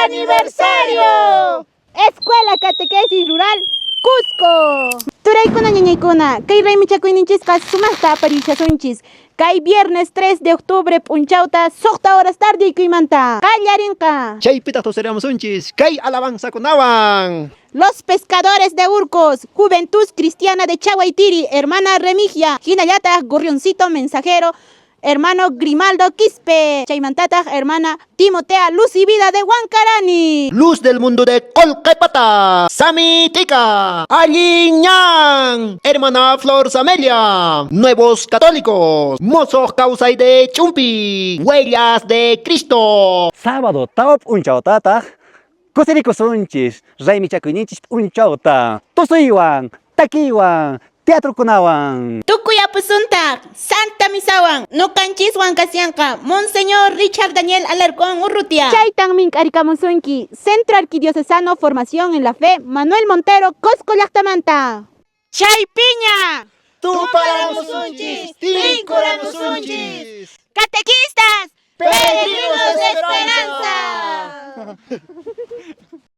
aniversario! Escuela Catequesis Rural Cusco. Turaykuna ñañaykuna, kay raymichakuyninchisqa sumaqta aparishasunchis. Kay viernes 3 de octubre p'unchawta 6 horas tarde ikuymanta qallarinqa. Chaypitaq tusuriamusunchis kay alabanzakunawan. Los Pescadores de Urcos, Juventud Cristiana de Chaguaitiri, hermana Remigia, hinallataq Gorrioncito Mensajero, hermano Grimaldo Quispe, chaymantataq hermana Timotea Luz y Vida de Huancarani. Luz del mundo de Colquepata, Samitica, Aliñán, hermana Flor Samelia, Nuevos Católicos, Mozos Causay de Chumpi, Huellas de Cristo. Sábado tawa p'unchawtataq kusirikusunchis raymichakuyninchis p'unchawta tusuywan, takiywan, teatrokunawan. Tukuy apusuntaq Santa Misawan nuqanchiswan kasyanqa Monseñor Richard Daniel Alarcón Urrutia. Chaytan mink'arikamusunki Centro Arquidiocesano Formación en la Fe Manuel Montero Cosco llaqtamanta. Chaypiña Tuparamusunchis, tinkuramusunchis. Catequistas, Peregrinos peregrinos de de esperanza.